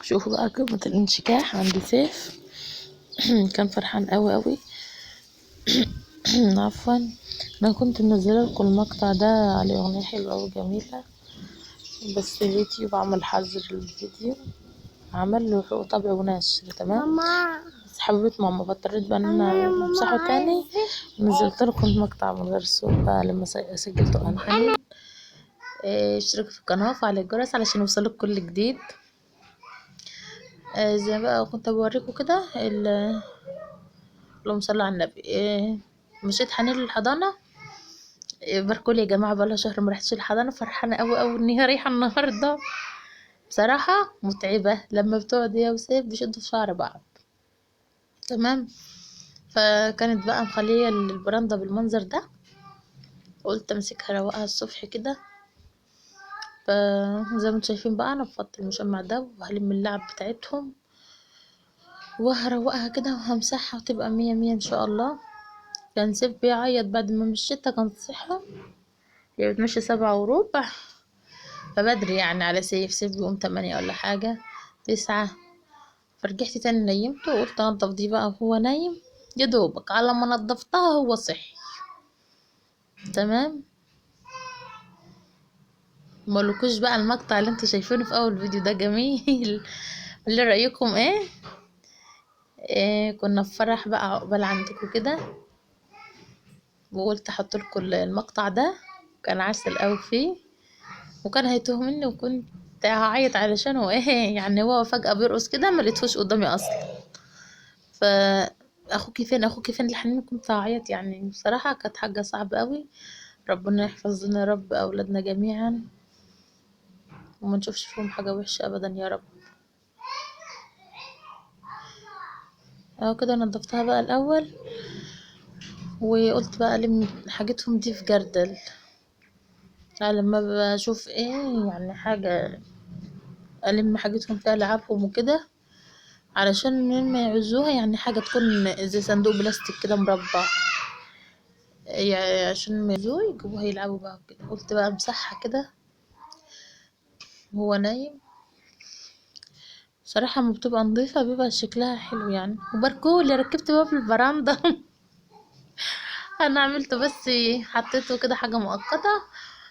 شوفوا بقى قمة الانشكاح عند سيف. كان فرحان قوي قوي. عفوا، انا كنت منزله لكم المقطع ده على اغنية حلوة وجميلة، بس اليوتيوب عمل حظر للفيديو، عمل له حقوق طبع ونشر، تمام. بس حبيبه ماما، فاضطريت بقى ان انا امسحه تاني. نزلت لكم المقطع من غير صوت بقى لما سجلته انا. اشتركوا في القناة وفعلوا الجرس علشان يوصلك كل جديد. زي بقى كنت بوريكم كده، اللهم صل على النبي. مشيت حنين للحضانه. باركولي يا جماعة، بقالها شهر ما رحتش الحضانة، فرحانة قوي قوي ان هي رايحة النهارده. بصراحة متعبة لما بتقعد هي وسيف بيشدوا في شعر بعض، تمام. فكانت بقى مخليه البرندة بالمنظر ده، قلت امسكها روقها الصبح كده. فزي ما انتم شايفين بقى نفضت المشمع ده وهلم اللعب بتاعتهم وهروقها كده وهمسحها وتبقى مية مية ان شاء الله. كان سيف بيعيط بعد ما مشيتها، كان صحى، هي بتمشي 7:15، فبدري يعني على سيف. سيف بيقوم 8 ولا حاجة، 9. فرجعت تاني نيمته وقلت انضف دي بقى وهو نايم، يا دوبك على ما نضفتها هو صحي، تمام. مالكوش بقى المقطع اللي انتوا شايفينه في اول فيديو ده جميل. اللي رايكم ايه؟ كنا في فرح بقى عقبال عندكم كده، وقلت احط لكم المقطع ده، كان عسل قوي فيه، وكان هيتوه مني وكنت هعيط علشانه. ايه يعني هو فجأة بيرقص كده، ما لقيتهوش قدامي اصلا. فاخوكي فين، اخوكي فين الحنين، كنت هعيط يعني. بصراحة كانت حاجة صعبة قوي. ربنا يحفظ لنا يا رب اولادنا جميعا، وما نشوفش فيهم حاجة وحشة ابدا يا رب. اهو كده نضفتها بقى الاول، وقلت بقى الم حاجتهم دي في جردل، لما بشوف ايه يعني حاجة الم حاجتهم فيها لعبهم وكده، علشان لما يعوزوها يعني حاجة تكون زي صندوق بلاستيك كده مربع، يعني عشان ما يعوزوه يجيبوها يلعبوا بقى وكده. قلت بقى امسحها كده وهو نايم. صراحة ما بتبقى نظيفة بيبقى شكلها حلو يعني. وباركولي ركبت باب البرندة. انا عملته بس حطيته كده حاجة مؤقتة،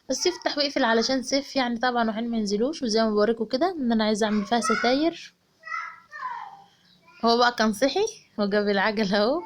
بس يفتح ويقفل علشان سيف يعني طبعا وحين ما ينزلوش. وزي ما بوريكم كده ان انا عايزة اعمل فيها ستاير. هو بقى كان صحي وجاب العجل اهو.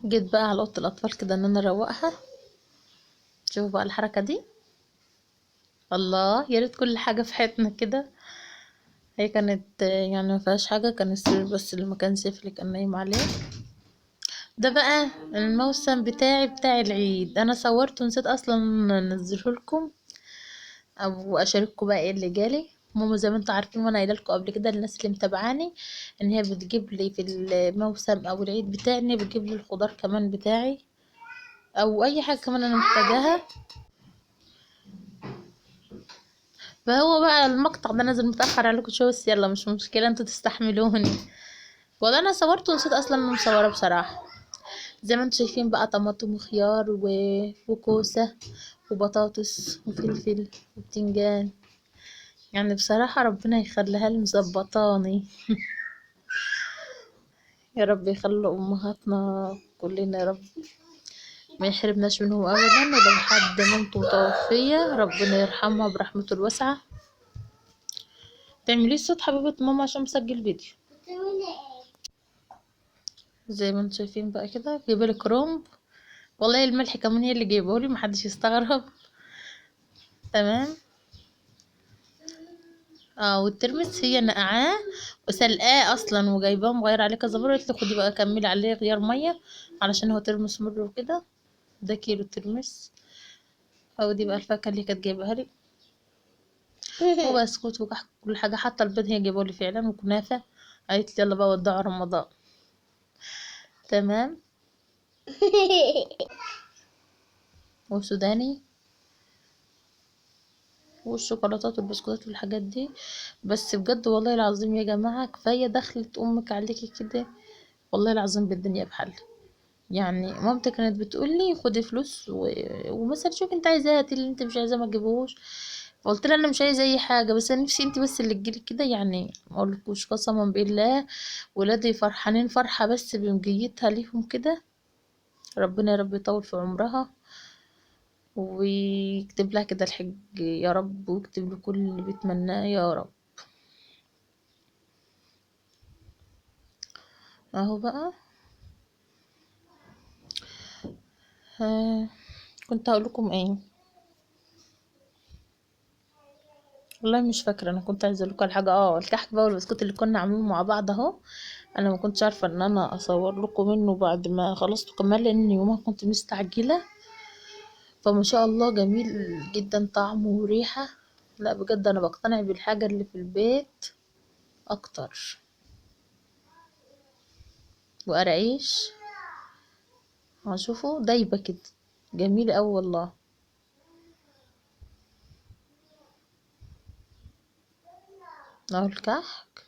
جيت بقى على اوضة الاطفال كده ان انا اروقها. شوفوا بقى الحركة دي، الله يا ريت كل حاجة في حياتنا كده. هي كانت يعني ما فيهاش حاجة، كان السرير بس اللي مكان سيف اللي كان نايم عليه. ده بقى الموسم بتاعي بتاع العيد، انا صورته ونسيت اصلا انزله لكم او اشارككم بقى ايه اللي جالي. ماما زي ما انتوا عارفين وانا قايله لكم قبل كده، الناس اللي متابعاني ان هي بتجيب لي في الموسم او العيد بتاعي، ان هي بتجيب لي الخضار كمان بتاعي او اي حاجة كمان انا محتاجاها. فهو بقى المقطع ده نازل متاخر عليكم شوية، بس يلا مش مشكلة، انتوا تستحملوني. والله انا صورته ونسيت اصلا انه مصوره بصراحة. زي ما انتوا شايفين بقى طماطم وخيار وكوسه وبطاطس وفلفل وبتنجان. يعني بصراحة ربنا يخليها لي مظبطاني. يا رب يخلي امهاتنا كلنا يا رب، ما يحرمناش منهم ابدا. ولو حد مامته متوفيه ربنا يرحمها برحمته الواسعة. تعملي صوت حبيبه ماما عشان مسجل فيديو. زي ما انتم شايفين بقى كده جايبه لي كرنب، والله الملح كمان هي اللي جايبه لي، محدش يستغرب. تمام. والترمس هي نقعاه وسلقاه اصلا وجايباه مغير عليه كذا مرة، قالت لي خدي بقى كملي عليه غيار مية علشان هو ترمس مر وكده. ده كيلو ترمس. او دي بقى الفاكهة اللي كانت جايبها لي، وبسكوت وكحك كل حاجة، حتى البيض هي جايبه لي فعلا، وكنافه. قالت لي يلا بقى ودعوا رمضان. تمام. وسوداني والشوكولاتات والبسكوتات والحاجات دي. بس بجد والله العظيم يا جماعة كفاية دخلت امك عليكي كده، والله العظيم بالدنيا بحل. يعني مامتي كانت بتقول لي خدي فلوس ومثلا شوفي انت عايزاه هاتي، اللي انت مش عايزاه ما تجيبهوش. فقلت لها انا مش عايزه اي حاجة، بس انا نفسي انت بس اللي تجيلي كده. يعني ما اقولكوش قسما بالله ولادي فرحانين فرحه بس بمجيتها ليهم كده. ربنا يا رب يطول في عمرها ويكتب لها كده الحج يا رب، ويكتب له كل اللي بيتمناه يا رب. اهو بقى. كنت هقول لكم ايه والله مش فاكره. انا كنت عايزه اقول لكم على حاجة. الكحك بقى والبسكوت اللي كنا عاملينه مع بعض اهو، انا ما كنتش عارفه ان انا اصور لكم منه بعد ما خلصته كمان، لان يومها كنت مستعجلة. فما شاء الله جميل جدا طعمه وريحه. لا بجد انا بقتنع بالحاجة اللي في البيت اكتر. وقراقيش هشوفوا دايبه كده، جميل قوي والله. اهو الكحك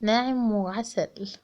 ناعم وعسل.